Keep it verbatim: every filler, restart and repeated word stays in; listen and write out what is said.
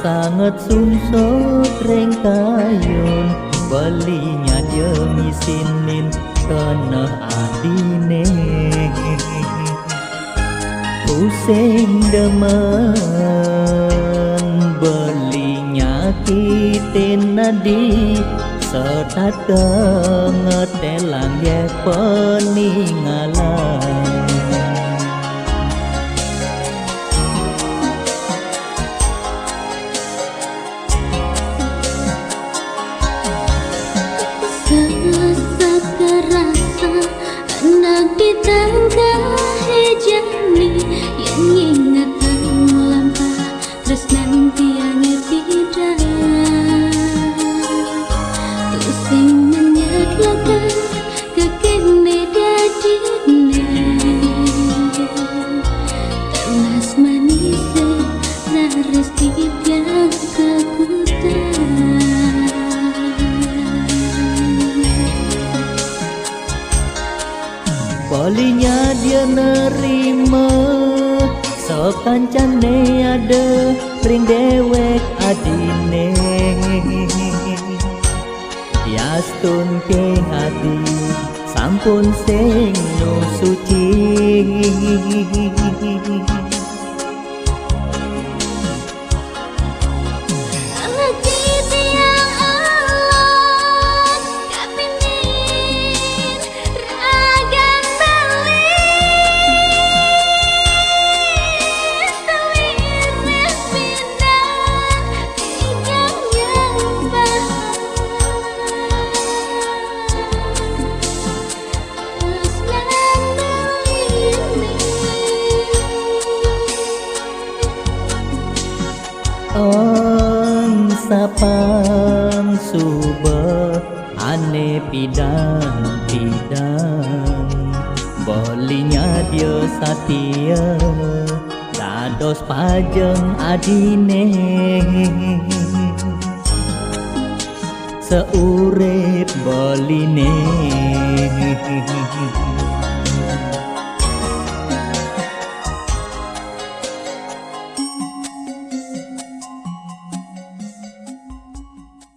Sanget sungsut ring kayun, belinya dia ngisinin keneh adine. Pusing demen, beli nyakitin adi, setata ngetelang ye peninggalan. Sesak rasa anak di tangga hejani, yang ingat lampah terus nanti ange tidak. Pusing menyat lekas kekene dadine. Telas manise laris tipiang kakutan. Belinya dia nerima sekancane ada ring dewek adine. Yastun ke adi sampun sing nu suci. Ong sapang suba ane pidan-pidan, belinya dia satia dados pajeng adine. Seurip beline.